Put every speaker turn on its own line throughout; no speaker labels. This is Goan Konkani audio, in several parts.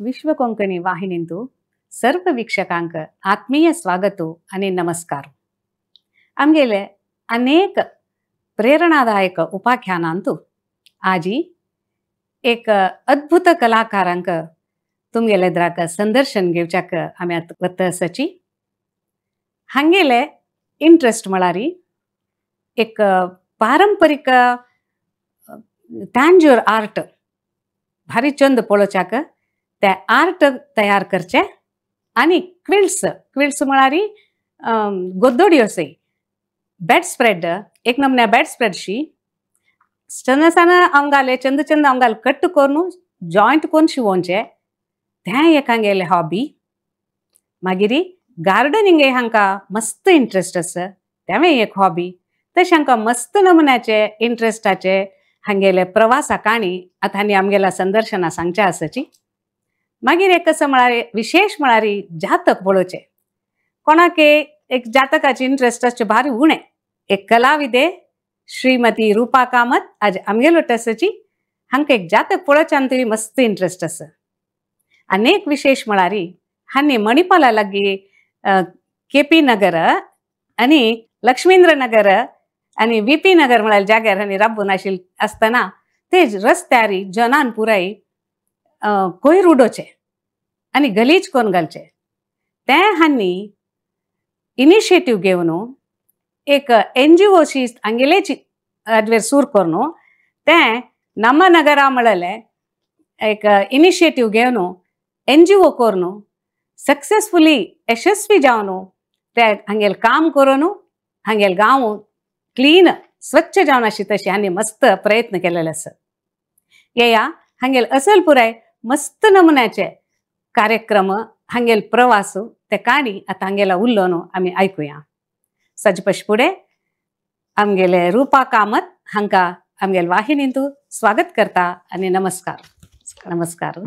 विश्व कोंकणी वाहिनींतु सर्व वीक्षकांक आत्मीय स्वागत आणि नमस्कार। आमगेले अनेक प्रेरणादायक उपाख्यानांतु आजी एक अद्भुत कलाकारांक तुमगेले द्राक संदर्शन घेवच्याक आमी आतां वता आसाची। हांगेले इंट्रस्ट म्हळ्यार एक पारंपरीक तांजोर आर्ट भारी चंद पळोवच्याक ते आर्ट तयार करचे आनी क्विल्ट्स, क्विल्ट्स म्हळ्यार गोदोड्यो अशे बेड स्प्रेड, एक नमुन्या बेड स्प्रेडशी सण सण आंगाले चंद चंद आंगाल कट करून जॉयंट करून शिवोवचें तें एक हांगेलें हॉबी। मागीर गार्डनिंग हांकां मस्त इंट्रस्ट आसा, तेंवूय एक हॉबी। तशें हांकां मस्त नमुन्याचे इंट्रस्टाचे हांगेले प्रवासा काणी आतां आनी आमगेल्या संदर्शना सांगचें आसाची। मागीर एक कसो म्हळ्यार विशेश म्हळ्यार जातक पळोवचें, कोणाक एक जातकाचे इंट्रस्ट आसचे भारी उणें। एक कलाविदे श्रीमती रूपा कामत आज आमगेलो आसाची, हांकां एक जातक पळोवच्यान तरी मस्त इंट्रस्ट आसा। आनी एक विशेश म्हळ्यार हांणी मणिपाला लागीं केपी नगर आनी लक्ष्मींद्र नगर आनी व्ही पी नगर म्हळ्यार जाग्यार हांणी राबून आशिल्ले आसतना ते रस्त्यार जनान पुराय कोयर उडोवचें आनी गलीज करून घालचें, तें हांणी इनिशिएटीव घेवन एक एनजीओशी हांगेलेच आजवेर सूर करून तें नम्मा नगरा म्हळ्ळें एक इनिशिएटीव घेवन एनजीओ करून सक्सेसफुली यशस्वी जावन ते हांगेलें काम करून हांगेलें गांव क्लीन स्वच्छ जावन आशी तशें हांणी मस्त प्रयत्न केलेले आसा। येया हांगेले असल पुराय मस्त नमुन्याचे कार्यक्रम हांगेले प्रवास ते काणी आतां हांगेला उल्लो न्हू आमी आयकुया। सजपश फुडें आमगेले रूपा कामत हांकां आमगेले वाहिनींतू स्वागत करता आनी नमस्कार। नमस्कार।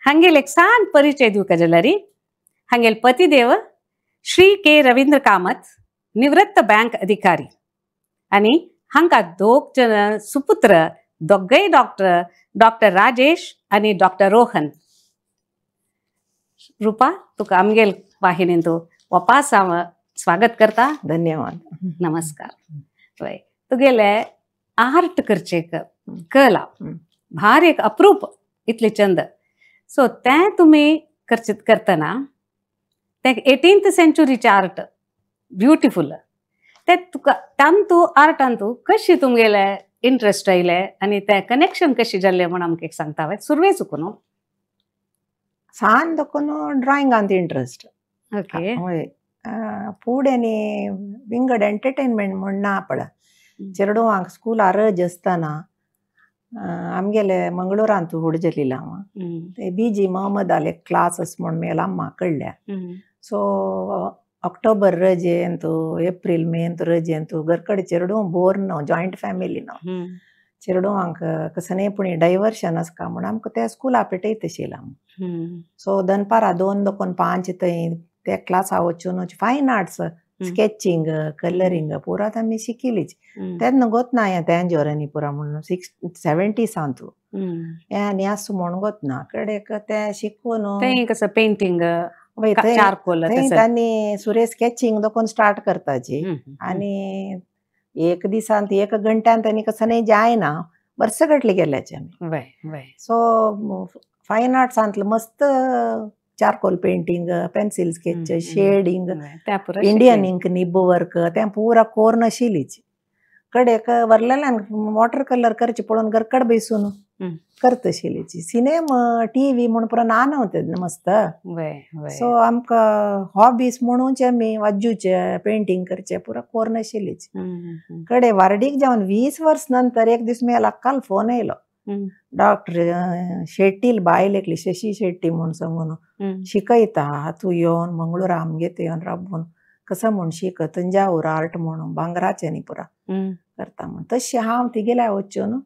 हांगेले एक सान परिचय दिवका जाल्यार हांगेले पतिदेव श्री के रवींद्र कामत निवृत्त बँक अधिकारी आनी हांकां दोग जण सुपुत्र, दोगय डॉक्टर, डॉक्टर राजेश आनी डॉक्टर रोहन। रूपा तुका आमगेल वाहिनींतू वापस हांव स्वागत करता।
धन्यवाद।
नमस्कार। वय तुगेले आर्ट करचे कला भारी एक अप्रूप इतले चंद, सो तें तुमी करचे करतना तें 18th सेंचुरीचें आर्ट ब्युटिफूल, तें तुका तांतू आर्टान तूं कशी तुमगेले इंट्रस्ट आयले आनी तें कनेक्शन कशें जाल्लें म्हूण आमकां एक सांगता वे सुरवे चुकून?
सान देखून ड्रॉइंगांत इंट्रस्ट।
ओके।
हय फुडें आनी विंगड एंटरटेनमेंट म्हूण ना पळय, चेडवांक स्कुलार रज आसतना आमगेले मंगळुरांत व्हड जाल्ली हांव, ते बी जी मोहम्मदाले क्लास आसा म्हूण मेल अम्मा कडल्या। सो ऑक्टोबर रजेंत एप्रील मेंत रजेंत घरकडे चेडूं बोर न्हू, जॉयंट फॅमिली न्हू, चेडवांक कसलें पूण डायवर्शन आसका म्हूण आमकां त्या स्कुला पेटयता आशिल्लें आमी। सो दनपारां 2 देखून 5 थंय त्या क्लासा वचून फायन आर्ट्स स्केचिंग कलरींग पुरा आमी शिकिलीच। तेन्ना गोतना हें तेंजोर आनी पुरा म्हणून 70s तूं हें आनी आसूं म्हूण गोतना कडेक तें शिकून
तें कसं पेंटींग
थंय तांणी सुरे स्केचिंग देखून स्टार्ट करताची आनी एक दिसान एक घंट्यान तांणी कसं न्ही जायना वर्स घटले गेल्याचे आमी। सो फायन आर्ट्सांतले मस्त charcoal painting, pencil sketch, shading, Indian ink nib work तें पुरा कोर्न आशिल्लीच। कडेक वरलेल्यान वॉटर कलर करचे पळोवन घरकड बेसून करता आशिल्लीची। सिनेमा टीव्ही म्हूण पुरा ना न्हू मस्त, सो आमकां हॉबीज म्हणूच आमी वाजूचे पेंटींग करचे पुरा कोर्न आशिल्लीच। कडे वार्डीक जावन 20 वर्स नंतर एक दीस मेला काल फोन आयलो, डॉक्टर शेट्टील बायल एकली शशी शेट्टी म्हूण सांगून शिकयता, तूं येवन मंगळूरा आमगे थंय येवन राबून कसो म्हूण शिक, तंजावूर आर्ट म्हणून भांगराचें न्ही पुरा करता म्हूण। तशें हांव तिगेल्या वचून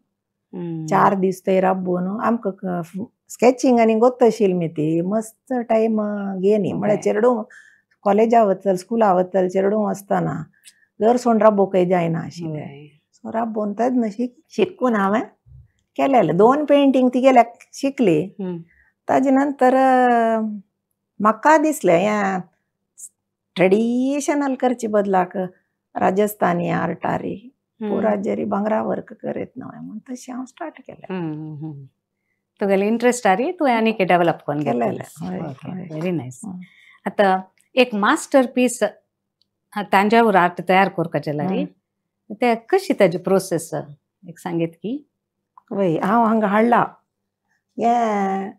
4 दीस थंय राबून आमकां स्केचिंग आनी गोत्त आशिल्ली मी ती मस्त टायम घेनी म्हळ्यार चेडूं कॉलेजा वतल स्कुला वतल चेडूं आसतना घर सोडून राबोवंक जायना आशिल्लें। सो राबोवन तेन्ना शिकून हांवें केलेलें 2 पेंटींग तिगेल्या शिकली। ताजे नंतर म्हाका दिसलें हें ट्रेडिशनल करचे बदलाक राजस्थानी आर्टारी पुरा जरी भांगरा वर्क करीत न्हय म्हण तशें हांव स्टार्ट केलें.
तुगेले इंट्रस्ट आरी तुवें आनीक डेव्हलप करून
केलें.
Very nice. आतां एक मास्टर पीस तांजावर आर्ट तयार करपाचें जाल्यार ते कशी ताजी प्रोसेस एक सांगीत की?
वय हांव हांगा हाडला हें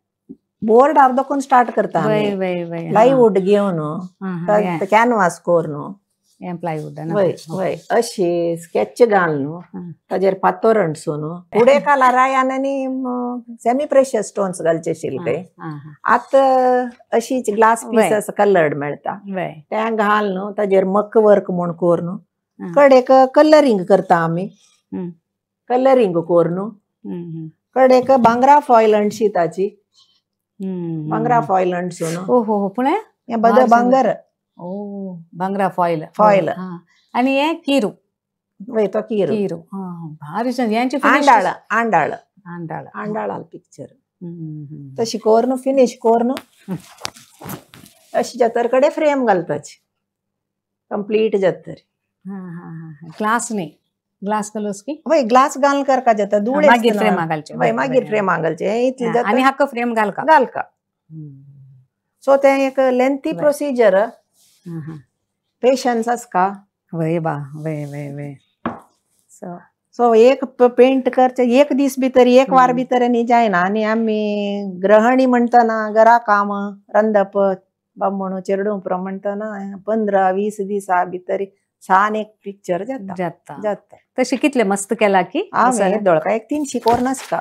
बोर्डार दाखोवन स्टार्ट करता. प्लायवूड घेवन कॅनवास करून
प्लायवूड
वय वय अशी स्केच घालून ताजेर फातोर अंटसून फुडें कलर आनी सेमी प्रेशियस स्टोन्स घालचे आशिल्ले. आतां अशीच ग्लास पीस कलर्ड मेळटा तें घालून ताजेर मक वर्क म्हूण करून कडेक कलरींग करता आमी. कलरींग करून कडेक भांगरा फॉयल अंटशी ताची भांगरा फॉयल अंटसून.
ओ हो पूण
हें बद भांगर.
ओ भांगरा फॉयल
फॉयल
आनी हे किरू.
वय तो किरू
किरू भारी.
आंडाळ आंडाळ
आंडाळ
आंडाळ पिक्चर तशी करून फिनिश करून अशी जातर कडे फ्रेम घालताची कंप्लीट जातर.
ग्लास न्ही ग्लास घालोस की?
वय ग्लास घालून करका जाता. धुळे
मागीर फ्रेम घालचे.
वय मागीर फ्रेम घालचे इतले जाता
आनी हाका फ्रेम घालका
घालका. सो तें एक लेंथी प्रोसिजर. पेशन्स आसका.
वय बा वय वय वय.
सो एक पेंट करचे एक दीस भितर एक वार भितर न्ही जायना. आनी आमी गृहणी म्हणटना घरा काम रंदप बामण चेडूं म्हणटना 15-20 दिसा भितर सान एक पिक्चर जाता
जाता
जाता.
तशें कितले मस्त केला की
हांवें दोळका एक 300 कोर्न आसता.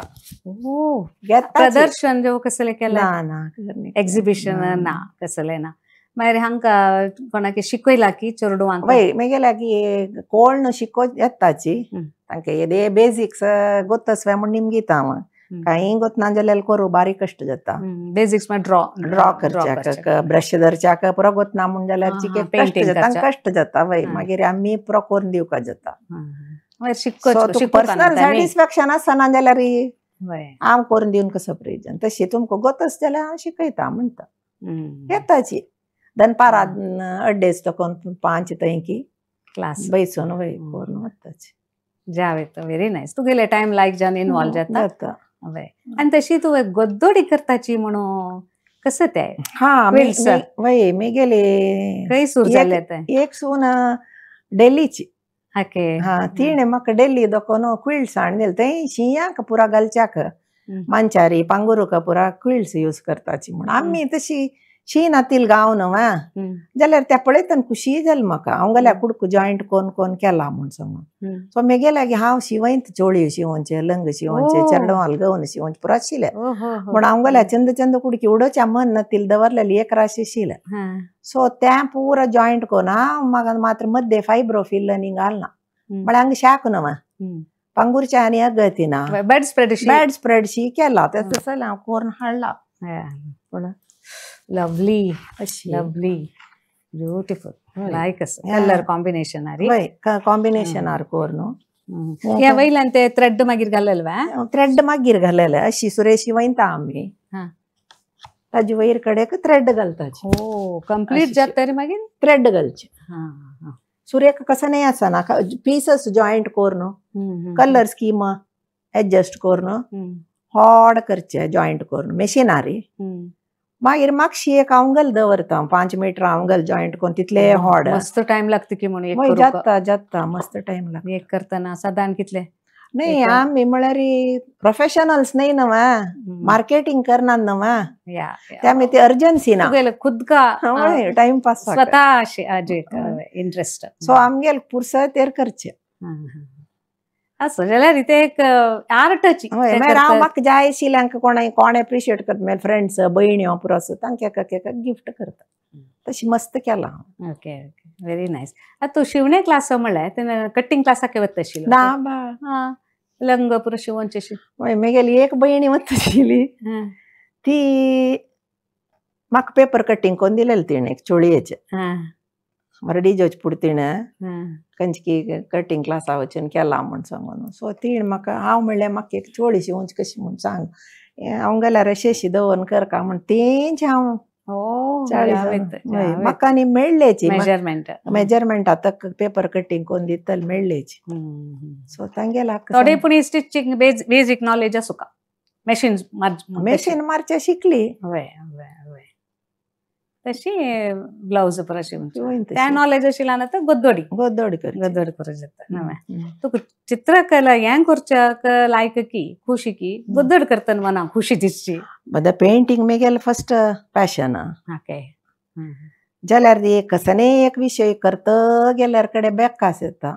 प्रदर्शन जो कसलें केलां
ना ना
एक्झिबिशन ना कसलें ना. मागीर हांकां कोणाक शिकयला की चेडवांक?
वय मागीर की कोण शिको येताची तांकां येदे बेजिक्स गोतसवे म्हूण निमगिता हांव. कांय गोतना जाल्यार करूं बारीक कश्ट जाता.
बेजिक्स म्हळ्यार ड्रॉ
ड्रॉ करच्याक ब्रश धरच्याक पुरो गोतना म्हूण जाल्यार कश्ट जाता कश्ट जाता. वय मागीर आमी पुरो करून दिवपाक जाता. पर्सनल सॅटिस्फॅक्शन आसना जाल्यार हांव करून दिवन कसो प्रयोजन. तशें तुमकां गोतस जाल्यार हांव शिकयता म्हणटा येताची. दनपारा अड्डेच तकोन 5 तंकी
क्लास
बैसून वय करून वताची.
जावे व्हेरी नायस. तुगेले टायम लायक जावन इनवॉल्व जाता. वय आनी तशी तूं गोद्दोडी करताची म्हणून कसं तें?
हा वय मेगेले
खंय सुरू जालें तें?
एक सून डेलीची.
ओके.
हा तिणें म्हाका डेली दोकोन क्विल्ट्स हाडून दिले. थंय शिंयाक पुरा घालच्याक मांचारी पांगुरुका पुरा क्विल्ट्स यूज करताची म्हूण. आमी तशी शी नातील गांव न्हू जाल्यार त्या पळयतना खुशी जाली म्हाका. हांव गेल्यार कुडको जॉयंट कोन कोन केला म्हूण सांगून. सो मेगेल्या की हांव शिंवयत चोळयो शिंवचे लंग शिंवचे चेडवां गवन शिंवचे पुरा शिले म्हूण हांव गेल्यार चंद चंद कुडकी उडोवच्या मन नातील दवरलेली एक राशी शिले. सो तें पुरा जॉयंट कोन हांव म्हाका मात्र मद्दे फायब्रो फिल आनी घालना म्हळ्यार हांगा शाक न्हू पांगुरच्या आनी अगती ना
बेड स्प्रेड
बेड स्प्रेड शी केला तसो हांव करून हाडला.
पूण लवली लवली ब्युटिफुल लायक कलर कॉम्बिनेशन आरी.
वय कॉम्बिनेशन आर कोर न्हू.
ह्या वयल्यान ते थ्रेड मागीर घाललेले वा?
थ्रेड मागीर घाललेले अशी सुरेशी वयता आमी ताजे वयर कडेक थ्रेड घालताची.
ओ कंप्लीट जाता तरी मागीर
थ्रेड घालचे. सुरेक कसं नाही आसना पीसस जॉयंट करून कलर स्कीम एडजस्ट करून हॉड करचे जॉयंट करून मशीनारी. मागीर मागशी एक आंगल दवरता 5 मीटर आंगल जॉयंट करून तितले हॉड.
मस्त टाइम लागता की म्हणून
जाता जाता मस्त टाइम लागता.
एक करतना सादारण कितले?
नाही आमी म्हळ्यार प्रोफेशनल्स नाही ना मार्केटिंग करणार ना त्यामुळे ते अर्जन्सी ना
खुद का
टाइमपास
स्वतः इंटरेस्ट.
सो आमगेल पुरसत तेर करचे
असो जाल्यार ते एक आर्टची.
हांव म्हाका जाय आशिल्ल्यांक कोणाक कोण एप्रिशिएट करता मागीर फ्रेंड्स भयण्यो पुरो आसा तांकां एक गिफ्ट करता. तशी मस्त केला.
Okay okay very nice. आतां तूं शिवणे क्लास म्हळ्यार तेन्ना कटिंग क्लासाक वता आशिल्लो
ना बा?
लंग पुरो शिवोनचे.
हय म्हगेली एक भयणी वता आशिल्ली ती म्हाका पेपर कटिंग करून दिलेलें तिणें एक चोळयेचें. मरडी जोजपूर तिणें खंयची कटिंग क्लासा वचून केला म्हूण सांगून. सो तिणें म्हाका हांव म्हणलें म्हाका एक चोळी शिंवची कशी म्हूण सांग. हांव गेल्यार शेशी दवरून करका म्हण तेंच हांव 40 म्हाका आनी मेळ्ळेची
मेजरमेंट
मेजरमेंट आतां पेपर कटींग कोन्न दितले मेळ्ळेची. सो तांगेला
थोडे पूण स्टिचिंग बेजीक नॉलेज आसूका मशीन
मशीन मारचे शिकली.
वय वय वय तशी ब्लाउज परशी त्या नॉलेज आशिल्ल्यान ना तर गोद्दोडी
गोद्दोडी
गोद्दोडी करूं जाता. तुका चित्रकला हें करच्याक लायक की खुशी की गोद्दोड करतना मना खुशी दिसची.
बदा पेंटिंग मेगेल फर्स्ट पॅशन.
ओके
जाल्यार कसने एक विशय करत गेल्यार कडे बेकास येता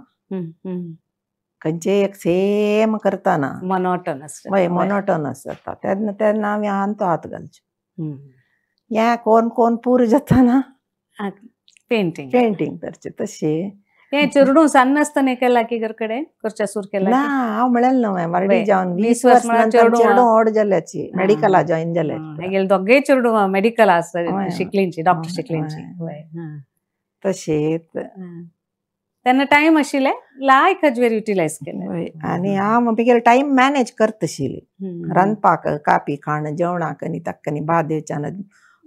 खंयचे एक सेम करतना
मोनोटनस.
वय मोनोटनस जाता तेन्ना तेन्ना आमी आंतो हात घालचो. या कोण कोण पूर जाता ना
पेंटिंग
पेंटिंग करचे तशी
हे चेडूं सान्न आसतना केला की घर कडेन करच्या सूर केला
ना. हांव म्हणलें न्हय वारडी जावन 20 वर्स चेडूं व्हड जाल्याची मेडिकला जॉईन जाल्याची.
दोगेय चेडूं मेडिकल आसा शिकलींची डॉक्टर शिकलींची.
तशी
तेन्ना टायम आशिल्ले लायक हजवेर युटिलायज केले.
आनी हांव म्हगेलो टायम मॅनेज करतशिल्ली रांदपाक कापी खाण जेवणाक आनी ताका आनी भात दिवच्यान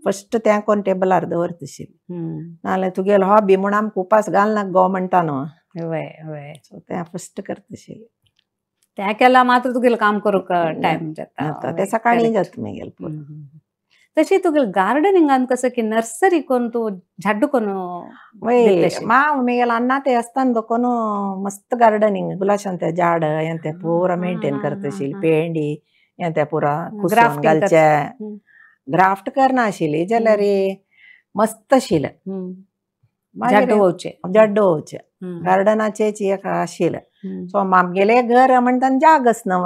फस्ट तें कोण टेबलार दवरतशिल्ली. नाल्यार तुगेलो हॉबी म्हूण आमकां उपास घालनाका गो म्हणटा न्हू.
वय वय
सो तें फस्ट करतशिल्ली.
तें केला मात्र तुगेलें काम करूंक टायम जाता
तें सकाळीं जाता म्हगेलें.
तशी तुगेलें गार्डनिंगान कसं की नर्सरी कोन्न तूं झाडू कोन्न
वय मा म्हगेलें अन्ना ते आसतना दोकोन मस्त गार्डनिंग गुलाशान ते झाड हें तें पुरा मेंटेन करतशिल्ली. पेंडी हें तें पुरा कुसोवन घालचें ग्राफ्ट करनाशिल्ली जाल्यार मस्त आशिल्लें. झाड वोवचें गार्डनाचेच एक आशिल्लें. सो आमगेलें घर म्हणटा जागच न्हू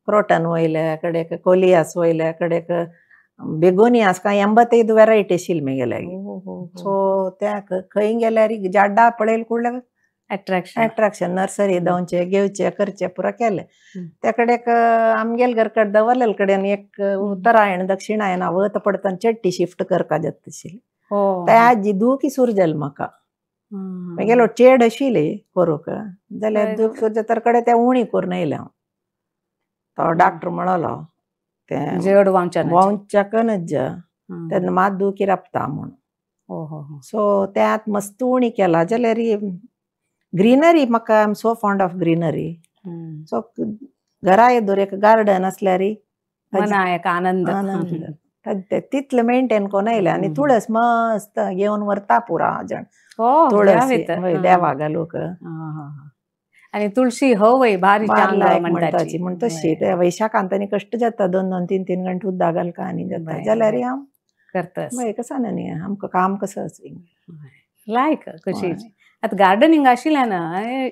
क्रोटन वयले कडेक कोलियास वयले कडेक बेगोनियास काय 85 वेरायटी आशिल्ली म्हगेले. सो त्या खंय गेल्यार झाडां पळयले कुडल्याक
अट्रॅक्शन
अट्रॅक्शन नर्सरी धांवचे घेवचे करचे पुरा केले. त्या कडेक आमगेल घर कडेन दवरलेले कडेन एक उत्तरायण दक्षिणायन वत पडतना चट्टी शिफ्ट करपा जाता आशिल्ली. त्या आजी दुखी सूर जाली म्हाका म्हगेलो चेड आशिल्ली करूंक जाल्यार दूख सूर जाता कडेन तें उणी करून येयलें हांव. तो डॉक्टर म्हणलो तें वांवच्याक नज तेन्ना मात दुखी राबता म्हूण. सो त्यात मस्त उणी केला जाल्यार ग्रीनरी म्हाका I am so fond of greenery. So घरा येदोर एक गार्डन आसल्यार
एक आनंद
आनंद तितले मेंटेन कोन्न येयलें. आनी तुळस मस्त घेवन व्हरता पुरा जण तुळस देवा घालूंक.
आनी तुळशी हवय भारी
म्हणटाची म्हण तशी ते वैशाखांत आनी कश्ट जाता 2-2, 3-3 घंटे उदक घालका आनी जाता जाल्यार हांव
करता.
कसं न्ही आमकां काम कसं
लायक कशी आतां गार्डनिंग आशिल्ल्यान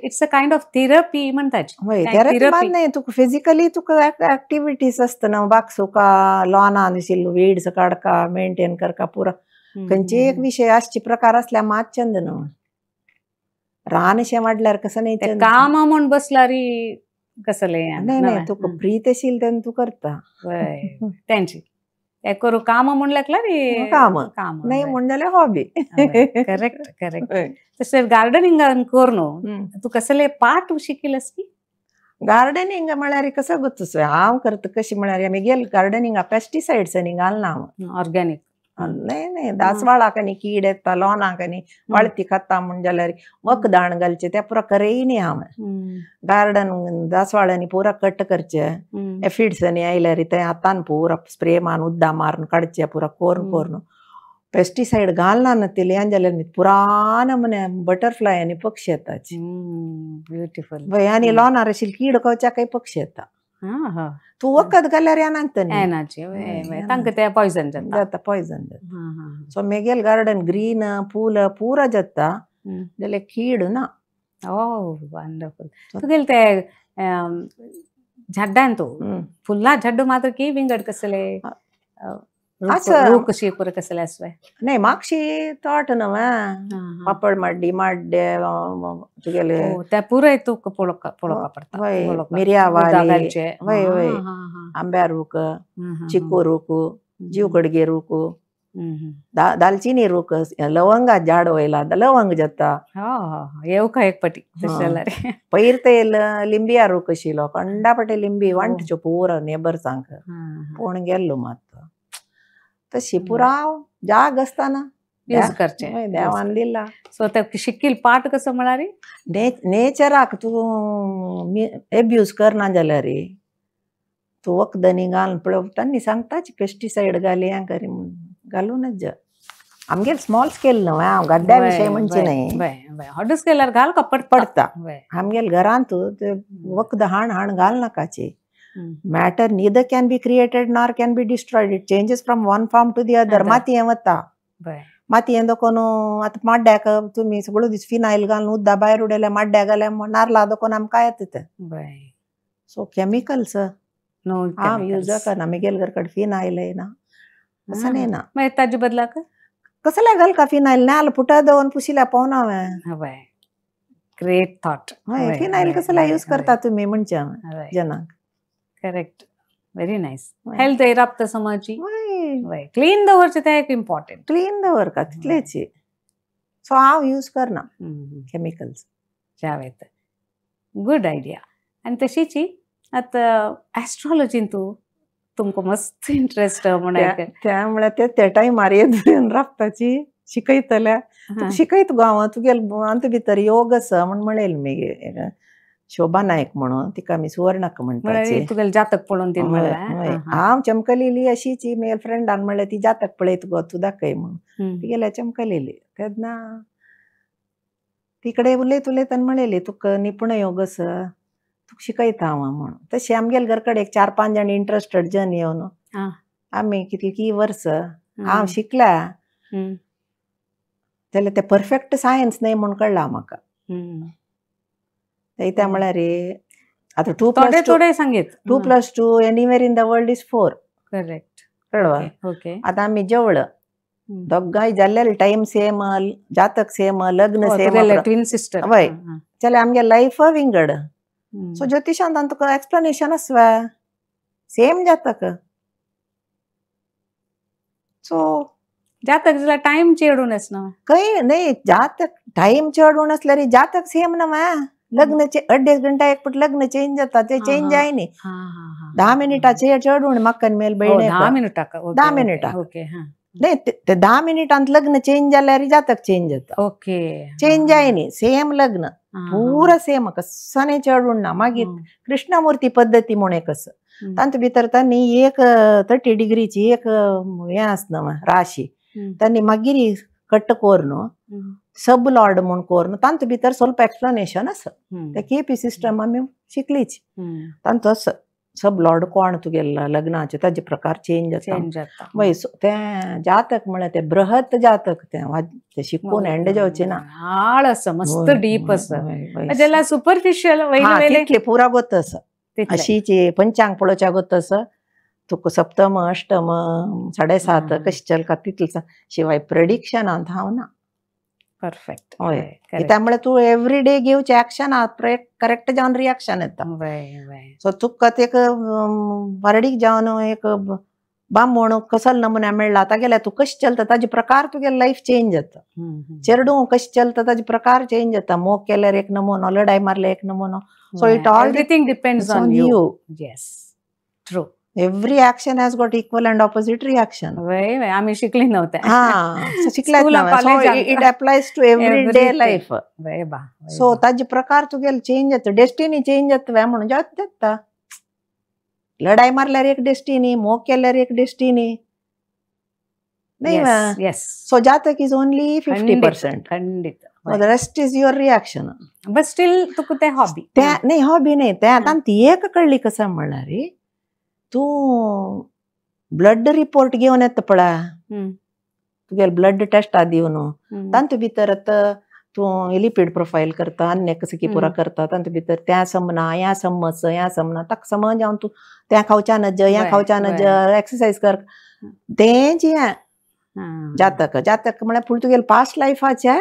it's a kind of therapy म्हणटाची.
वय थेरपी मात न्ही तुका फिजिकली तुका एक्टिविटीज आसता न्हू बागसुका लॉनान आशिल्लो वीड्स काडका मेंटेन करका पुरा खंयचे एक विशय आसचे प्रकार आसल्यार मात चंद न्हू. रान अशें वाडल्यार कसं न्ही
काम म्हूण बसल्यार कसलें
न्ही न्ही तुका फ्री आशिल्लें तेन्ना तूं करता.
वय तेंची ते करूं काम म्हूण लागल्यार
काम काम नाही म्हूण जाल्यार हॉबी.
Correct correct. तशें गार्डनिंगान करून तूं कसले पाठ शिकिल्लेस की
गार्डनिंग म्हळ्यार कसो गोत्तुसो हांव करता कशी म्हळ्यार आमी गेल गार्डनिंगा पेस्टिसायड्स आनी घालना हांव
ऑर्गेनीक.
नाही नाही दासवाळाक आनी कीड येता लॉनाक आनी वाळती खाता म्हूण जाल्यार वखदाण घालचें तें पुरा करय न्ही हांव. गार्डन दासवाळ्यांनी पुरा कट करचें एफिड्स आनी आयल्यार तें हातान पुरा स्प्रे मारून उदकां मारून काडचें पुरा कोरून कोरून पेस्टिसायड घालना ना तिले जाल्यार पुरान म्हणे बटरफ्लाय आनी पक्षी येताची.
ब्युटिफूल.
वय आनी लॉनार आशिल्ली कीड खावच्याकय पक्षी येता. तूं वखद घाल्यार येना
येनाची तांकां तें पॉयजन जाता
जाता पॉयजन जाता. सो मेगेल गार्डन ग्रीन फूल पुरा जाता जाल्यार कीड ना.
ओ वंडरफूल. तुगेले ते झाडान तूं फुलां झाडू मात्र की विंगड कसले कशी कसले आसवे
नाही मागशी तोट न्हू पापड माड्डी माड्डे तुगेले
त्या पुराय तुका पळोवपा पडटा.
मिरया वाली वय वय आंब्या रूख चिकू रूख जीव कडगे रूख दालचिनी रूख, लवंगा झाड वयला लवंग जाता.
येऊ का एक पटी
पयर ते लिंबिया रूख आशिल्लो कंडापटे लिंबी वांटच्यो पुरा नेबर्सांक पोण गेल्लो मात. तशी पुरा जाग आसतना
यूज करचे
देवान दिला.
सो ते शिकील पाठ कसो म्हळ्यार
नेचराक तूं एब्यूज करना जाल्यार तूं वखदांनी घालून पळय तांणी सांगताच पेस्टिसायड घाली हें करी म्हणून घालूनच जा. आमगेर स्मॉल स्केल न्हय, हांव गड्ड्या विशय म्हणचे न्हय,
हॉट स्केलार घाल का
पडटा. आमगेर घरांत वखद हाण हाण घाल नाकाची. Matter neither can be created nor can be destroyed, it changes from one form to the other. मातयें वता, मातयें दोकोन आतां माड्ड्याक तुमी सगळो दीस फिनायल घालून उद्दा भायर उडयल्या माड्ड्या घाल्या नारला दोकोन आमकां येता तें. सो केमिकल्स हांव यूज करना. आमगेर घर कडेन फिनायल येना असं नाही ना.
मागीर ताजे बदलाक
कसल्या घाल का फिनायल नाल पुटा दवरून पुशिल्या पावना हांवें.
Great thought.
हय, फिनायल कसल्या यूज करता तुमी म्हणचे जनांक.
Correct, very nice. हेल्थ राबता समाजी क्लीन दवरचें तें एक इम्पॉर्टंट.
क्लीन दवर का तितलेच. सो हांव यूज करना केमिकल्स.
जावेत, गुड आयडिया. आनी तशीच आतां एस्ट्रोलॉजीन तूं तुमकां मस्त इंट्रस्ट म्हणून
त्यामुळे ते त्या टायमार येत राबताची शिकयतल्या शिकयत गो हांव तुगेल अंत भितर योग आसा म्हण म्हणेल मागीर शोभा नायक म्हणून तिका आमी सुवर्णक म्हणटाची.
तुगेल जातक पळोवन ती म्हणलें
हांव चमकलेली अशीच मेल फ्रेंडान म्हणलें ती जातक पळयत गो तूं दाखय म्हणून. तिगेल्या चमकलेली तेन्ना तिकडे उलयत उलयत म्हणलेली तुका निपुण योग आसा तुका शिकयता हांव म्हणून. तशें आमगेल घर कडेन एक 4-5 जाण इंट्रस्टेड जन येवन आमी कितली वर्स हांव शिकल्या जाल्यार तें परफेक्ट सायन्स न्हय म्हूण कळ्ळां म्हाका. त्या म्हळ्यार आतां 2 + 2
सांगीत
2 + 2 anywhere in the world is 4.
Correct,
कळवा. आतां आमी जेवळ दोगांय जाल्ले टायम सेम, जातक सेम, लग्न सेम,
ट्विन सिस्टर.
हय, जाल्यार आमगे लायफ विंगड. सो ज्योतिशांत तुका एक्सप्लेनेशन आसवा सेम जातक. सो
जातक जाल्यार टायम चेडून आसना
खंय न्हय, जातक टायम चेडून आसल्यार जातक सेम ना. लग्न 2.5 घंटा एक पट लग्न चेंज जाता, ते चेंज जायनी. 10 मिनटाचे चेडून म्हाका मेल भयणीक
10 मिनटाक
10 मिनटाक न्हय, ते 10 मिनटांत लग्न चेंज जाल्यार जातक चेंज जाता.
ओके,
चेंज जायनी, सेम लग्न पुरा सेम कसं चेडून ना. मागीर कृष्णमूर्ती पद्दती म्हूण एक आसा, तातूंत भितर तांणी एक 30 डिग्रीची एक हें आसना राशी, तांणी मागीर कट्ट करून सब लॉर्ड म्हूण करून तातूंत भितर स्वल्प एक्सप्लेनेशन आसा. ते केपी सिस्टम आमी शिकलीच. तांचो आसा सब लॉर्ड कोण तुगेल्या लग्नाचे ताजे प्रकार चेंज जाता. वय तें जातक म्हळ्यार तें बृहत जातक, तें शिकून एंड जावचें ना.
आळ आसा, मस्त डीप आसा. जाल्यार सुपरफिशियल
तितले पुरा गोत आसा. अशीच पंचांग पळोवच्या गोत आसा तुका सप्तम अष्टम 7.5 कशें चलता तितलें. शिवाय प्रेडिक्शनांत हांव ना
परफेक्ट.
हय, त्यामुळे तूं एवरी डे घेवचे एक्शन करेक्ट जावन रिएक्शन येता. सो तुका एक बारडीक जावन एक बामण कसल नमुन्या मेळ्ळा तागेल्या तूं कशें चलता ताजे प्रकार तुगेले लायफ चेंज जाता. चेडूं कशें चलता ताजे प्रकार चेंज जाता. मोग केल्यार एक नमुनो, लढाई मारल्यार एक नमुनो. So it all
everything depends on you. Yes, true.
Every action has got equal and opposite reaction.
आम्ही शिकली नव्हते.
शिकले. It applies to every day life. So ताजे प्रकार तुगेले चेंज जाता, डेस्टिनी चेंज जाता म्हणून जाता. लढाई मारल्यार एक डेस्टिनी, मोग केल्यार एक डेस्टिनी नाही. सो जातक is only 50%.
खंडित.
The rest is your reaction.
But still तुका ते हॉबी
नाही, हॉबी नाही ते. आतां ती एक कळ्ळी कसं म्हणल्यार तूं ब्लड रिपोर्ट घेवन येता पळय, तुगेले ब्लड टेस्ट दिवन तातूंत भितर आतां तूं लिपीड प्रोफायल करता, अन्य कसं की पुरा करता, तातूंत भितर त्या समना ह्या समज ह्या समना ताका समज जावन तूं त्या खावच्या नज ह्या खावच्या नज एक्सरसाइज कर. तें हें जातक जातक म्हळ्यार पूण तुगेले पास्ट लायफाचें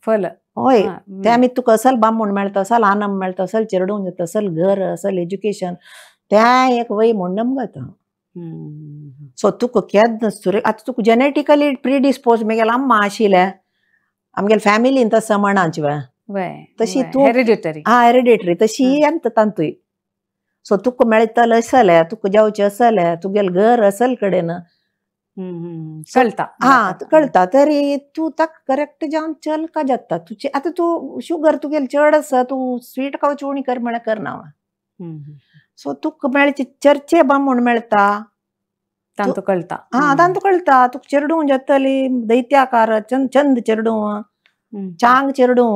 फल.
हय, ते आमी तुका असल बामण मेळटा, असल आनंद मेळटा, असल चेडूंक जाता, असल घर, असल एज्युकेशन, त्या एक वय म्हणून जाता. सो तुका केन्ना सुरे आतां तुका जेनेटिकली प्रिडिस्पोज मेगेले अम्मा आशिल्ले आमगेले फॅमिलीन तसो म्हणाची तशी तूं
हेरिडिटरी
हा हेरिडिटरी तशी येता तांतूय. सो तुका मेळटलें आसलें तुका जावचें आसलें तुगेलें घर असल कडेन
कळटा
हा कळटा तरी तूं ताका करेक्ट जावन चल का जाता तुजे. आतां तूं शुगर तुगेलें चड आसा तूं स्वीट खावचें उणी कर म्हळ्यार करना. सो तुका मेळचे चर्चे बा म्हूण मेळटा
तांतू कळटा
हा तांतू कळटा तुका चेडूं जातली दैत्याकार चंद चेडूं चांग चेडूं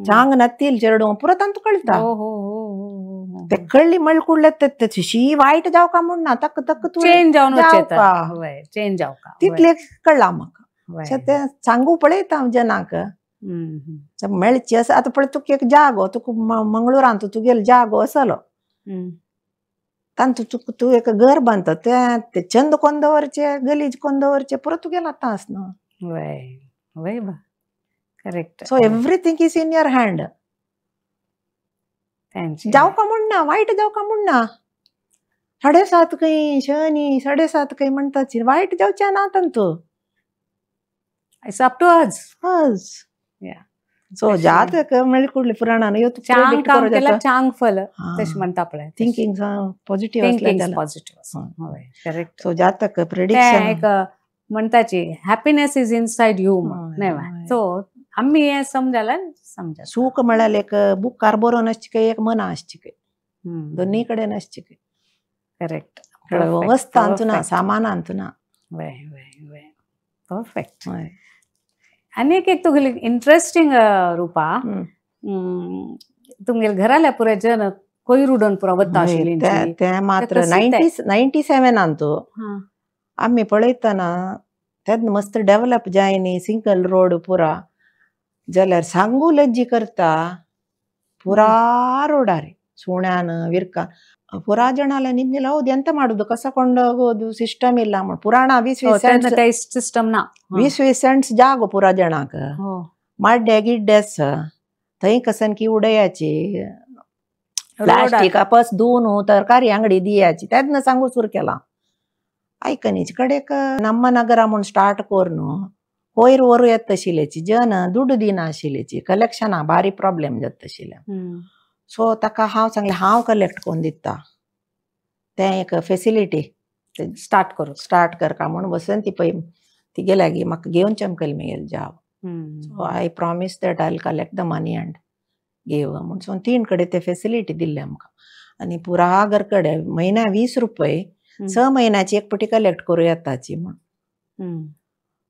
चांग नत्तील चेडूं पुरो तांतू कळटा. ते कळ्ळी म्हळ्यार कुडले शी वायट जावका म्हूण ना तक तक तूं
चेंज जावन चेंज जावका
तितलें कळ्ळां म्हाका. तें सांगू पळयता हांव जनाक मेळचें आसा. आतां पळय तुका एक जागो तुका मंगळुरांत तुगेलो जागो आसलो तांतू तुका तूं एक घर बांदता तें चंद कोन्न दवरचें गलीज कोन्न दवरचें पुरो तुगेलें आतां आसना.
वय बा correct.
So everything is in your hand. जावका म्हूण ना वायट जावका म्हूण ना. 7:30 खंय शनी 7:30 खंय म्हणटा वायट जावचें ना तांतू.
It's up to us.
So जात म्हळ्यार कुडले पुराणान यो
चांग काम केल्यार चांग फल तशें म्हणटा पळय.
Thinking positive
thinking positive correct.
So जातक प्रेडिक्शन
एक म्हणटाची हॅपीनेस is inside you न्हय. सो आमी हें समजाल्यार समजा
सूख म्हळ्यार एक बुकार बरोवन आसची काय एक मना आसची काय दोन्ही कडेन आसची काय.
करेक्ट.
वस्त आणतो ना सामान आणतो ना.
वय वय वय परफेक्ट. आनी एक तुगेली इंट्रस्टिंग रूपा तुमगेले घराल्या पुराय जन कोयर उडोवन पुरा वता आशिल्ली
ते मात्र 97 आणतो आमी पळयतना तेन्ना मस्त डेवलप जायनी सिंगल रोड पुरा जाल्यार सांगू लज्जी करता पुरा रोडार ಸುಣ್ಯಾನ ವಿರ್ಕ ಪುರಾ ಜನಾಲ ನಿಮ್ಗೆಲ್ಲ ಹೌದು ಎಂತ ಮಾಡುದು ಕಸ ಕೊಂಡೋಗೋದು ಸಿಸ್ಟಮ್ ಇಲ್ಲ ಪುರಾಣ 20
ಸಿಸ್ಟಮ್ ना
20 सेंट्स जागो पुरा जणाक माड्डे गिड्डेस थंय कसन की उडयाची प्लास्टिक आपस धुवन तरकारी अंगडी दियाची तेन्ना सांगू सुरू केला आयकनीच कडेक नम्म नगरा म्हूण स्टार्ट करून कोयर व्हरू येता आशिल्ल्याची जन दुडू दिना आशिल्ल्याची कलेक्शना भारी प्रॉब्लेम जाता आशिल्ले. सो ताका हांव सांगलें हांव कलेक्ट करून दिता तें एक फेसिलिटी
स्टार्ट करू
स्टार्ट करका म्हूण वसंती ती पळय ती गेल्या गी म्हाका घेवन चमकल मेगेल जाव. So I promise that I will collect the money and give म्हूण. सो 3 कडेन ते फेसिलिटी दिल्ले आमकां आनी पुरा घर कडेन म्हयन्या 20 रुपये 6 म्हयन्याची एक पटी कलेक्ट करूं येताची म्हूण.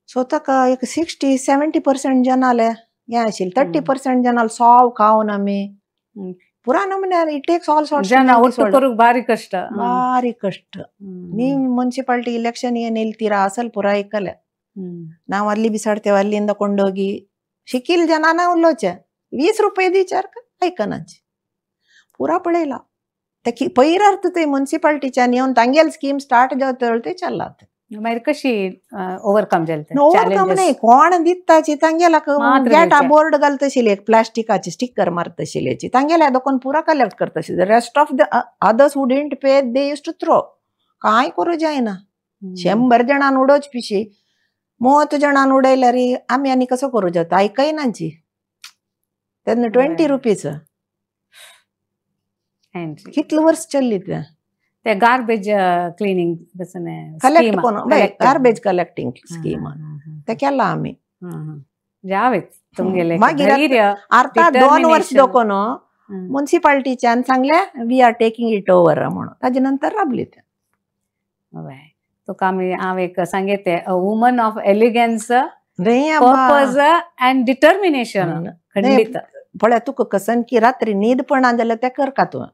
सो ताका एक 60-70% जनाले हें आशिल्लें 30% जनाले सॉव खावन आमी पुरा नमुन्यार it takes all sorts
ಜನ ಒಟ್ಟು ಕರುಗ್ ಭಾರಿ ಕಷ್ಟ
ಭಾರಿ ಕಷ್ಟ. ನೀವು ಮುನ್ಸಿಪಾಲಿಟಿ ಇಲೆಕ್ಷನ್ ಏನ್ ನಿಲ್ತೀರಾ ಅಸಲ್ ಪುರಾ ಇಕ್ಕಲೆ ನಾವು ಅಲ್ಲಿ ಬಿಸಾಡ್ತೇವೆ ಅಲ್ಲಿಂದ ಕೊಂಡೋಗಿ ಶಿಕಿಲ್ ಜನಾನ ಉಲ್ಲೋಚೆ 20 रुपये दिचार ऐकनाची पुरा पळयला ते पैरार्थ ते मुन्सिपालिटीच्यान येवन तांगेल स्कीम स्टार्ट जावता ते चल्ला.
मागीर कशी ओवरकम जालें?
ओवरकम न्हय कोण दिताची तांगेल्याक गेटा बोर्ड घालतशिल्ले एक प्लास्टिकाची स्टिकर मारतशिल्ल्याची तांगेल्या दोकोन पुरा collect करतशिल्ले. Rest of the others who didn't pay they use to throw. कांय करूं जायना 100 जाणान उडोवच पिशी 30 जाणान उडयल्यार आमी आनी कसो करूं जाता आयकयनाची तेन्ना 20 रुपीज कितले वर्स चल्ली ते
ते गार्बेज क्लिनिंग
कलेक्ट करून गार्बेज कलेक्टिंग स्कीम ते केला आमी
जावेत तुमगेले
मागीर अर्थात 2 वर्ष दोकोन मुन्सिपालिटीच्यान सांगले we are taking it over म्हणून ताजे नंतर राबली ते.
तुका आमी हांव एक सांगेते a woman of elegance purpose and determination. खंडीत
पळय तुका कसन की रात्री न्हीद पडना जाल्यार तें करका तूं.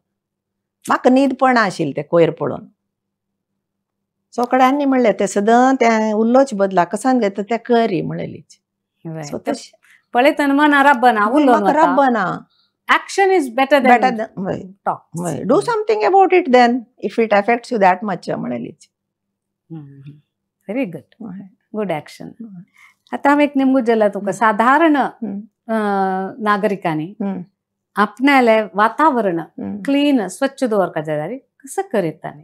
म्हाका न्हीद पडना आशिल्ली तें कोयर पळोवन. सो कडेन म्हणलें तें सदां तें उल्लोच बदला कसान घेता तें करी म्हणलेली.
पळयतना मना रब्बना उलोवन
रब्बना
action is better than talk.
Do something about it then if it affects you that much म्हणलेली.
Very good good action. आतां हांव एक निमगू जाल्यार तुका साधारण नागरिकांनी आपणाले वातावरण क्लीन स्वच्छ दवरपाक जाय कसं करीत तांणी?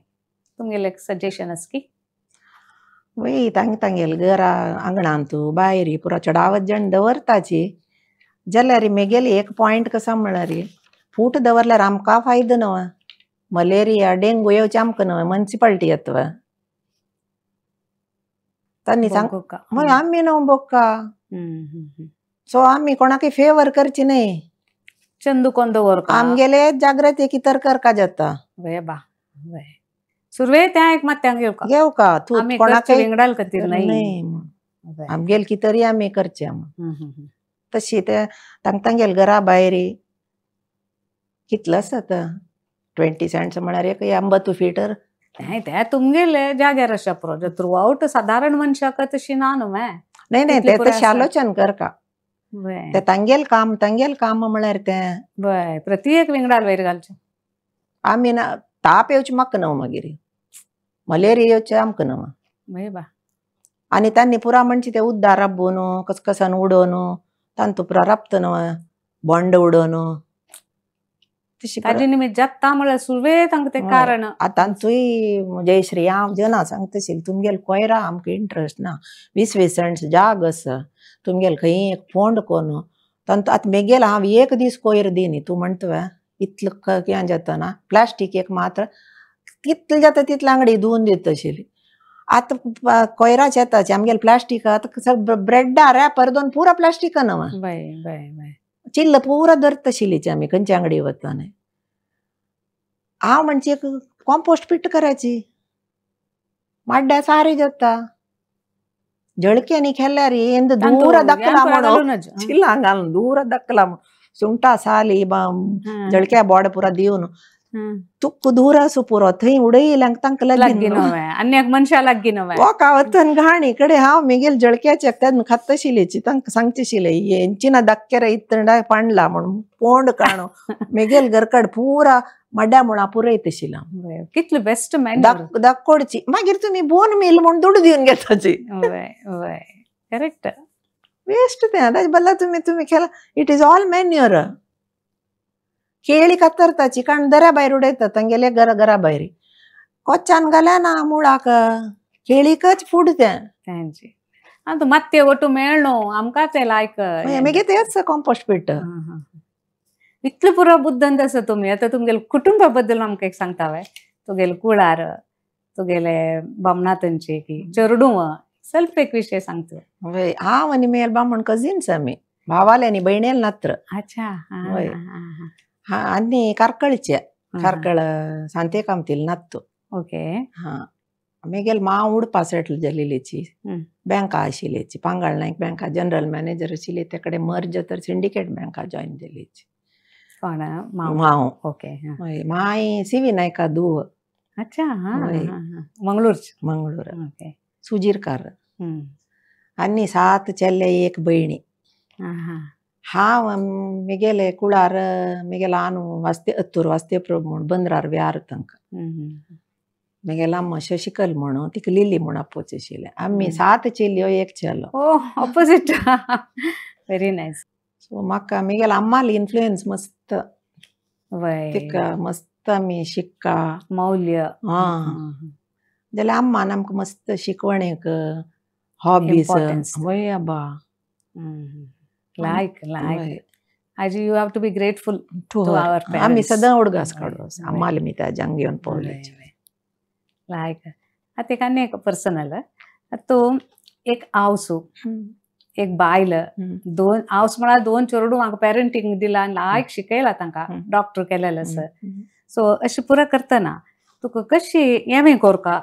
तुमगेले सजेशन आस की?
वय तांगेल घरा आंगणांतू भायर पुरा चडावत जण दवरताची जाल्यार मेगेली एक पॉयंट कसा म्हळ्यार फूट दवरल्यार आमकां फायदो न्हय, मलेरिया डेंगू येवचे आमकां न्हय, मुन्सिपालिटी येतवा तांणी सांग मग आमी न्हय बोक्का. सो आमी कोणाकय फेवर करची न्हय,
चंदू कोण दवर
आमगेले जागृती की तर करका जाता.
वय बा वय सुरवे त्या एक मात घेवका
घेवका तूं कोणाकय
विंगडाल खातीर न्हय,
आमगेल की तरी आमी करचे. तशी ते तांगेल घरा भायर कितलो आसा आतां 20 सेंट्स म्हळ्यार एक अंबतू फिटर
ते तुमगेले जाग्यार आसा पुरो थ्रू आउट सादारण मनशाक तशी ना न्हू.
न्हय न्हय ते तशें आलोचन करका, ते तांगेल काम तांगेल काम म्हळ्यार तें
वय प्रत्येक विंगडाल वयर घालचें.
आमी ना ताप येवचे म्हाका न्हू, मागीर मलेरिया येवचें आमकां न्हू.
वय बा
आनी तांणी पुरा म्हणचे ते उद्दार राबोवन कसकसान उडोवन तांतू पुरा राबता न्हू, बोंड उडोवन तशी
ताजे निमित्त जाता म्हळ्यार सुरवे तांकां तें कारण.
आतां तुय जयश्री हांव जना सांगता आशिल्लें तुमगेल कोयरा आमकां इंट्रस्ट ना, 20 सेंट्स जाग आसा तुमगेल खंय एक फोंड कोन तांतू आतां मेगेल हांव एक दीस कोयर दिनी तूं म्हणटा इतलें कितें जाता ना प्लास्टीक एक मात्र तितलें जाता तितलें आंगडी धुवन दिता आशिल्ली. आतां कोयराच येता आमगेले प्लास्टीक आतां ब्रेडा रॅपर दोन पुरा प्लास्टिका न्हू, चिल्ल पुरा धरता आशिल्लीची आमी खंयच्या आंगडी वता न्हय. हांव म्हणचे एक कॉम्पोस्ट पीट करायची माड्ड्या सारी जाता जळक्यांनी खेळ्ळ्यार एंद दूर दखला म्हणून चिल्ला घालून दूर दखला म्हणून सुंगटा साली जळक्या बोड पुरा दिवन तुक्क दूर आसूं पुरो थंय उडयल्यार तांकां
लागीं न्हय आनी एक मनशा लागीं न्हय
वोका वचून घाणी कडे हांव मेगेल जळक्याचे तेन्ना खात आशिल्लेची तांकां सांगचे आशिल्लें हेंची ना दाक्केर इतंडा पांडला म्हणून पोंड काणू मेगेल घरकड पुरा मड्या म्हणा पुरयत आशिल्लें.
कितले बेस्ट मॅन
दाखोडची मागीर तुमी बोन मिल म्हूण दुडू दिवन घेताची.
करेक्ट
वेस्ट तें ताजे बदला तुमी तुमी खेळा it is all manure. केळी कातरताची कारण दर्या भायर उडयतात तांगेले घरा घरा भायर कोच्यान घाल्या ना मुळाक केळीकच फूड तें
तेंची. आतां मातये वटू मेळ्ळो आमकां तें लायक
मागीर तेंच कॉम्पोस्ट पीट.
इतलें पुरो बुद्दंत आसा तुमी. आतां तुमगेले कुटुंबा बद्दल आमकां एक सांगता वय, तुगेले कुळार तुगेले बामणा तांचे की चेडूं सेल्फ एक विशय सांगता.
वय हांव आनी मेल बामण कजीन्स आमी, भावाले आनी भयणेल नात्र.
अच्छा.
वय हा आनी कार्कळचे कार्कळ सांते कामतील नात्तू.
ओके.
हा मेगेल मां उडपा सेटल जाल्लेची बँका आशिल्ल्याची पांगाळ नायक बँका जनरल मॅनेजर आशिल्ली ते कडेन मर्ज तर सिंडिकेट बँका जॉयन जाल्लीची.
कोण
मांव?
ओके.
माय सी व्ही नायका धूव.
अच्छा. मंगळूरच.
मंगळूर. ओके. सुजीरकार. आनी 7 चेले एक भयणी. हांव मेगेले कुळार मेगेले आनू वास्ते अत्तूर वास्ते प्रभू म्हूण बंदरार व्यार तांकां मेगेले अम्मा शशिकल म्हणून तिका लिली म्हूण आपोवचें आशिल्लें. आमी 7 चेलयो एक चेलो.
Oh opposite. Very nice.
So म्हाका मेगेले अम्माली इन्फ्लुयन्स मस्त, तिका मस्त आमी शिक्का
मौल्य.
हां जाल्यार अम्मान आमकां मस्त शिकवण एक हॉबीज. वय आबा
लायक लायक आजी you have to be grateful to our parents.
आमी सदां उडगास काडू अम्माले मी ताज्यांक घेवन पावले.
लायक आतां एक आनी एक पर्सनल. आतां एक आवसू एक बायल दोन आवस म्हळ्यार 2 चेडूं म्हाका पेरंटींग दिला आनी लायक शिकयला तांकां डॉक्टर केलेलें आसा. सो अशें पुरा करतना तुका कशी हें कोरका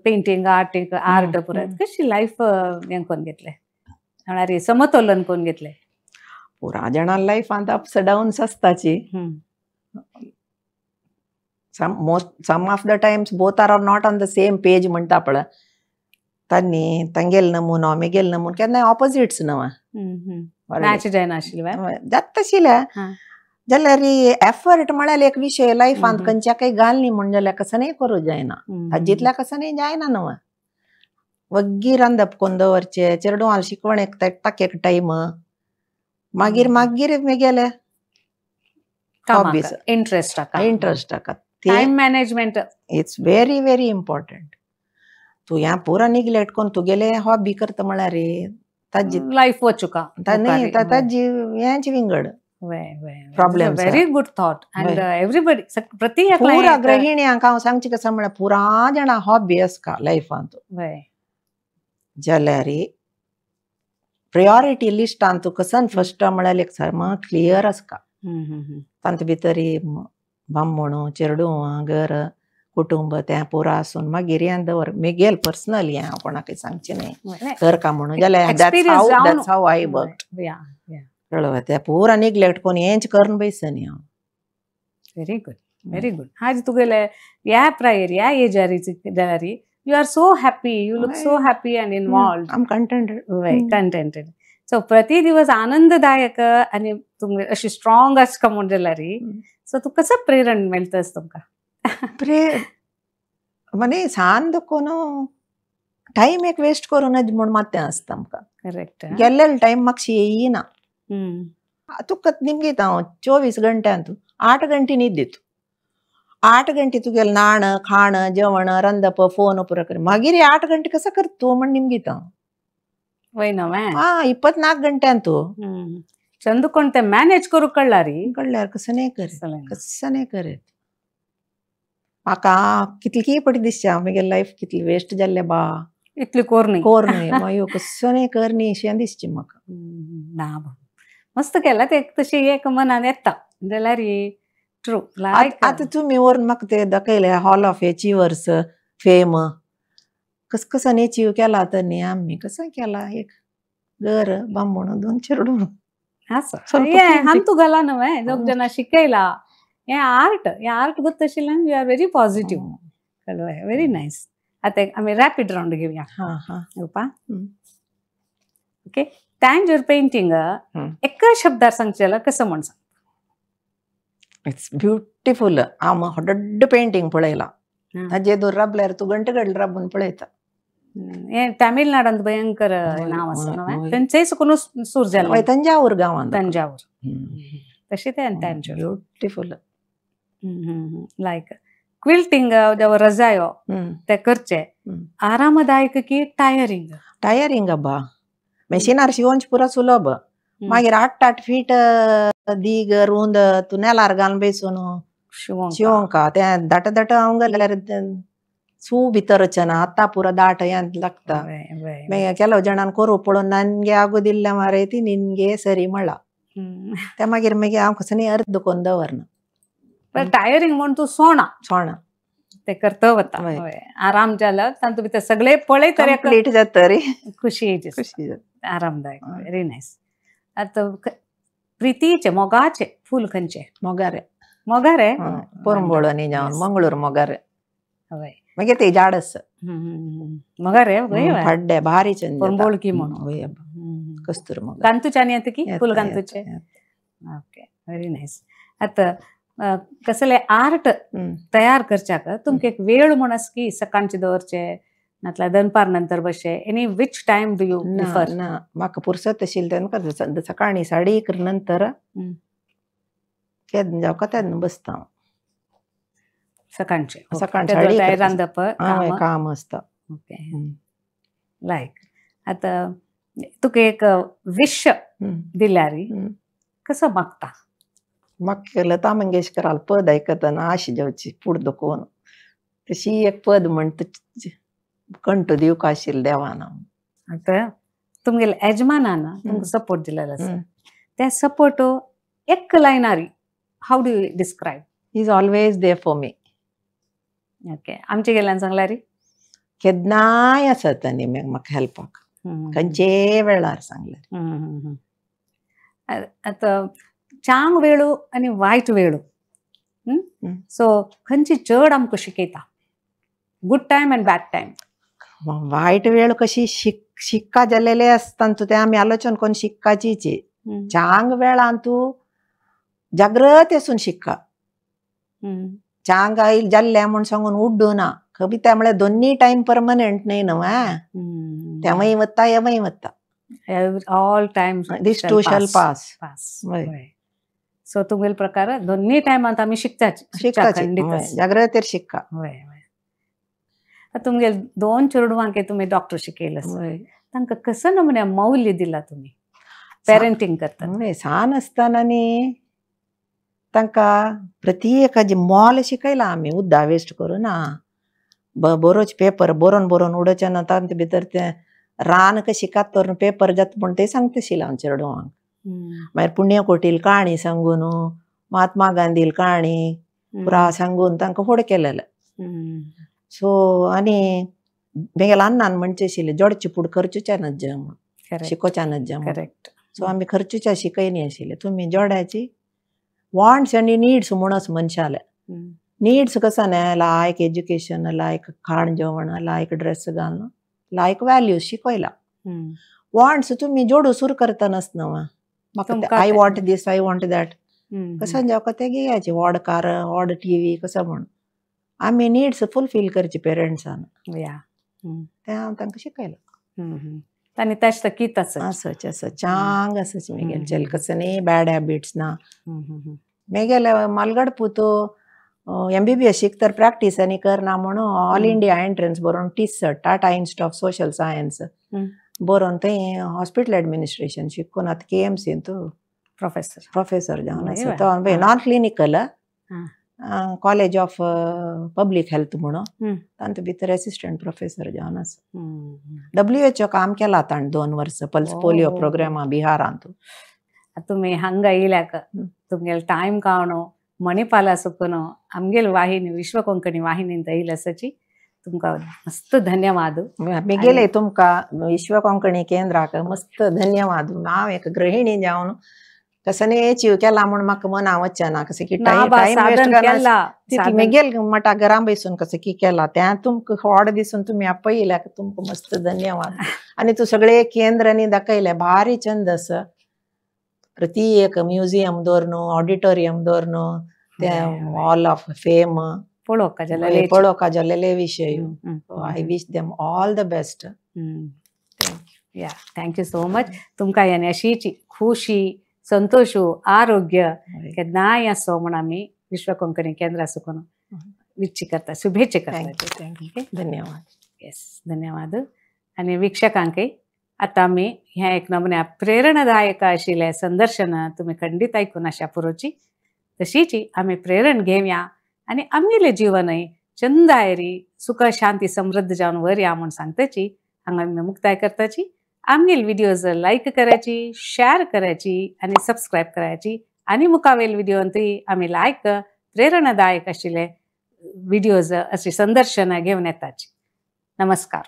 पेंटींग आर्ट आर्ट पुरा कशी लायफ हें करून घेतलें म्हळ्यार समतोलन करून घेतलें?
पुरा जाणां लायफांत ups downs आसताची. Some of the times both are not on the same page म्हणटा पळय तांणी तांगेल नमुनो मेगेल नमुनो केन्नाय ऑपोजिट्स न्हय
मॅच जायना आशिल्लें
जाता आशिल्लें. जाल्यार एफर्ट म्हळ्यार एक विशय लायफांत खंयच्या घालनी म्हूण जाल्यार कसनय करूं जायना, ताजेंतल्या कसनय जायना न्हय. वग्गी रांदप कोन्न दवरचें, चेडवां शिकवण एक ताक एक टायम, मागीर मागीर मेगेले हॉबीज
इंट्रस्ट
इंट्रस्ट आका
Time management
it's very very important. तूं ह्या पुरा निग्लेक्ट करून तुगेले हॉबी करता म्हळ्यार ताजी
लायफ वचुका
न्ही, ताजी हेंच विंगड problems.
Very good thought. And everybody प्रति
पुरा गृहिण्यांक हांव सांगची कसं म्हळ्यार पुरा जाणां हॉबी आसता लायफांत जाल्यार प्रायोरिटी लिस्टान तूं कसन फर्स्ट म्हळ्यार एक साम क्लियर आसता. तांत भितर बामण चेडूं घर कुटुंब तें पुरा आसून मागीर हें दवर. मेगेल पर्सनली हांव कोणाकय सांगचें न्हय कर का म्हणून जाल्यार that's how I work. कळ्ळें? तें पुरा निग्लेक्ट करून हेंच करून बैसनी हांव.
Very good, very good. आज तुगेले ह्या प्रायर ह्या एजार जाल्यार you are so happy, you look so happy and involved.
I am contented.
Contented. So प्रति दिवस आनंददायक आनी तुमगे अशी स्ट्रॉंग आसता म्हूण जाल्यार सो तूं कसं प्रेरण मेळटा तुमकां?
म्हणजे सान कोण टायम एक वेस्ट करूं नज म्हूण मात्तें आसता आमकां.
करेक्ट.
गेल्लेलो टायम मातशी येयना. तुका निमगीत हांव 24 घंट्यांत 8 घंटे न्हीद दिता. 8 घंटे तुगेलें न्हाण खाण जेवण रांदप फोन पुरो कर मागीर 8 घंटे कसो करता तूं म्हण निमगीत हांव.
वय न्हय?
हा 24 घंट्यान तूं
चंद कोण ते मॅनेज करूंक कळ्ळार
कळ्ळ्यार कसं न्हय कर, कसं न्हय करत. म्हाका कितली पटी दिसता हांव म्हगे लायफ कितली वेस्ट जाल्ले बा,
इतली कोर न्ही
कोर न्ही मागीर कसं न्हय कर न्ही अशें दिसचें म्हाका.
ना मस्त केला ते तशी एक मनान येता जाल्यार ट्रू.
आतां तुमी व्हरून म्हाका ते दाखयले हॉल ऑफ एचिवर्स फेम कस कसान एचीव केला तर न्ही आमी कसं केला एक घर बामण दोन चेडूं
आम तूं घाला न्हय दोग जाणां शिकयला. हें आर्ट, हें आर्ट गोत्त आशिल्ल्यान you are very positive. कळ्ळें? Very nice. आतां आमी रॅपीड रावंड घेवया. येवपा? ओके. तांजोर पेंटींग एका शब्दार सांगचें जाल्यार कसं म्हण सांग?
It's beautiful. हांव दೊಡ್ಡ पेंटींग पळयलां. ताजे दूर राबल्यार तूं गंटे गडले राबून पळयता.
हें तामिळनाडांत भयंकर नांव आसा न्हय थंयचेय सुकून सूर जालें.
तंजावूर गांवांत.
तंजावूर तशें तें तांजोर
ब्युटिफूल.
लायक क्विल्टींग जेव्हा रजायो ते करचे आरामदायक की टायरिंग?
टायरिंग अब्बा. मशीनार शिवोंच पुरा सुलभ. मागीर 8-8 फीट दीग रुंद तूं नेलार घालून बेसून शिवोंका तें दाट दाट हांव घाल्यार सू भितर वचना. आतां पुरा दाट हें लागता. मागीर केलो जाणान करूं पळोवन ननगे आगो दिल्लें मारे ती निनगे सरी म्हळां तें मागीर मागीर हांव कसं न्ही अर्द कोन्न दवरना.
टायरिंग म्हूण तूं सोणा
सोणा
ते करता वता आराम जाला तातूंत भितर सगळे पळयत
कंप्लीट जाता रे
खुशी खुशी जाता आरामदायक. Very nice. आतां प्रितीचे मोगाचे फूल खंयचे?
मोगारे.
मोगारे
पोरंबोळो न्ही जावन मंगळूर मोगारे.
हय
मागीर ते झाड आसा
मोगारे
फाड्डे भारी चंद
पोरंबोळकी म्हणून
कस्तूर मोगार
गांतूच्यानी येता की फूल गांतूचे. Okay very nice. आतां कसले आर्ट तयार करच्याक तुमकां एक वेळ म्हूण आसा की सकाळचे दवरचे नातल्यार दनपार नंतर बशे any which time do you prefer?
ना म्हाका पुरसत आशिल्लें तेन्ना करता. सकाळीं 11:30 नंतर केन्ना जावं तेन्ना बसता हांव.
सकाळचें
सकाळचें
रांदप
काम आसता.
ओके लायक. आतां तुका एक विश दिल्यार कसो मागता?
म्हाका लता मंगेशकराल पद आयकतना आश जावची फुडें दुखोवन तशी एक पद म्हणटा कंठ दिवंक आशिल्लें देवान.
आतां तुमगेले यजमानान तुमकां सपोर्ट दिलेलो आसा त्या सपोर्ट एक लायनार how do you describe?
He is always there for me.
Okay. आमचे गेल्यान सांगल्यार
केन्नाय आसता न्ही म्हाका हेल्पाक खंयचेय वेळार सांगल्यार.
आतां चांग वेळू आनी वायट वेळू सो खंयची चड आमकां शिकयता? Good time and bad time.
वायट वेळ कशी शिक्का जाल्लेले आसता ते आमी आलोचन करून शिक्काचीच. चांग वेळान तूं जागृत आसून शिक्का. चांग आयल जाल्ले म्हूण सांगून उड्डू ना. कविता म्हळ्यार दोन्ही टायम परमनंट न्हय न्हू. तेवूय वता हेवूय वता.
All time
this too shall pass.
Pass. So तुमगेले प्रकार दोन्ही टायमांत आमी शिकताची
शिकताची जाग्रतेर शिक्का.
तुमगेले 2 चेडवांक तुमी डॉक्टर शिकयले, तांकां कसो नमुन्या मौल्य दिला तुमी पेरेंटींग करता?
सान आसतना न्ही तांकां प्रत्येकाचे मोल शिकयला आमी. उद्दा वेस्ट करूं ना, बरोच पेपर बरोवन बरोवन उडोवचे ना, तांचे भितर तें रान कशी कातरून पेपर जाता म्हूण ते सांगता आशिल्लें हांव चेडवांक. मागीर पुण्यकोटील काणी सांगून, महात्मा गांधील काणी पुरा सांगून तांकां फुडें केलेलें. सो आनी मेगेल्या अन्नान म्हणचें आशिल्लें जोडचे पूण खर्चूच्या नज्जा म्हूण, शिकोवच्या नज्जा म्हूण. सो आमी खर्चूच्या शिकयनी आशिल्ले. तुमी जोड्याची वॉन्ट्स आनी नीड्स म्हणून मनशाले नीड्स कसो न्ही, लायक एज्युकेशन, लायक खाण जेवण, लायक ड्रेस घालून, लायक वॅल्यूज शिकयला. वॉन्ट्स तुमी जोडू सुरू करतनाच न्हू, म्हाका I want this, I want that कसं जावका ते घेयाचे, व्हड कार, व्हड टीव्ही कसं म्हूण. आमी नीड्स फुलफील करची पेरंट्सान, तें हांव तांकां शिकयलां.
आनी तशें किताच
असोच असो चांग असोच मेगेले चल कसं न्ही बॅड हॅबिट्स ना. मेगेले मालगड पूत MBBS शिकतर प्रॅक्टीस आनी करना म्हणून ऑल इंडिया एंट्रन्स बरोवन T-shirt Tata Institute of Social Science बरोवन थंय हॉस्पिटल एडमिनिस्ट्रेशन शिकून आतां KMC professor जावन आसा. तो non clinical college of public health म्हणून तांचे भितर एसिस्टंट प्रोफेसर जावन आसा. WHO काम केला ताणें 2 वर्सां पल्स पोलियो प्रोग्रामा बिहारांत.
तुमी हांगा येयल्याक तुमगेले टायम काडून मणिपाला सुकून आमगेले वाहिनी विश्व कोंकणी वाहिनींत येयले आसाची तुमकां मस्त धन्यवाद.
मेगेले तुमकां विश्व कोंकणी केंद्राक मस्त धन्यवाद. हांव एक गृहिणी जावन कसं अचीव केला म्हूण म्हाका मना वचना, कसं की टायम वेस्ट करना. मेगेल मटा घरां बसून कसं की केला तें तुमकां व्हड दिसून तुमी आपयल्याक तुमकां मस्त धन्यवाद. आनी तूं सगळे केंद्रांनी दाखयले भारी चंद आसा. प्रत्येक म्युझियम दवरून, ऑडिटोरियम दवरून, तें हॉल ऑफ फेम पळोवका जालेले विशय. I wish them all the best.
Yeah, thank you so much. तुमकां यानी अशीच खुशी, संतोष, आरोग्य केन्नाय आसो म्हूण आमी विश्व कोंकणी केंद्रा सुकून विच्ची करता, शुभेच्छा करता.
Thank you, धन्यवाद.
येस, धन्यवाद. आनी वीक्षकांकय आतां आमी हें एक नमुन्या प्रेरणादायक आशिल्लें संदर्शन तुमी खंडीत आयकून आशा पुरोची. तशीच आमी प्रेरण घेवया आनी आमगेलें जिवनय चंदायरी सुख शांती समृद्ध जावन वरया म्हूण सांगताची हांगा आमी मुक्ताय करताची. आमगेले व्हिडियोज लायक करायची, शेअर करायची आनी सबस्क्रायब करायची. आनी मुखावेल व्हिडियोंतूय आमी लायक प्रेरणादायक आशिल्ले व्हिडियोज अशी संदर्शनां घेवन येताची. नमस्कार.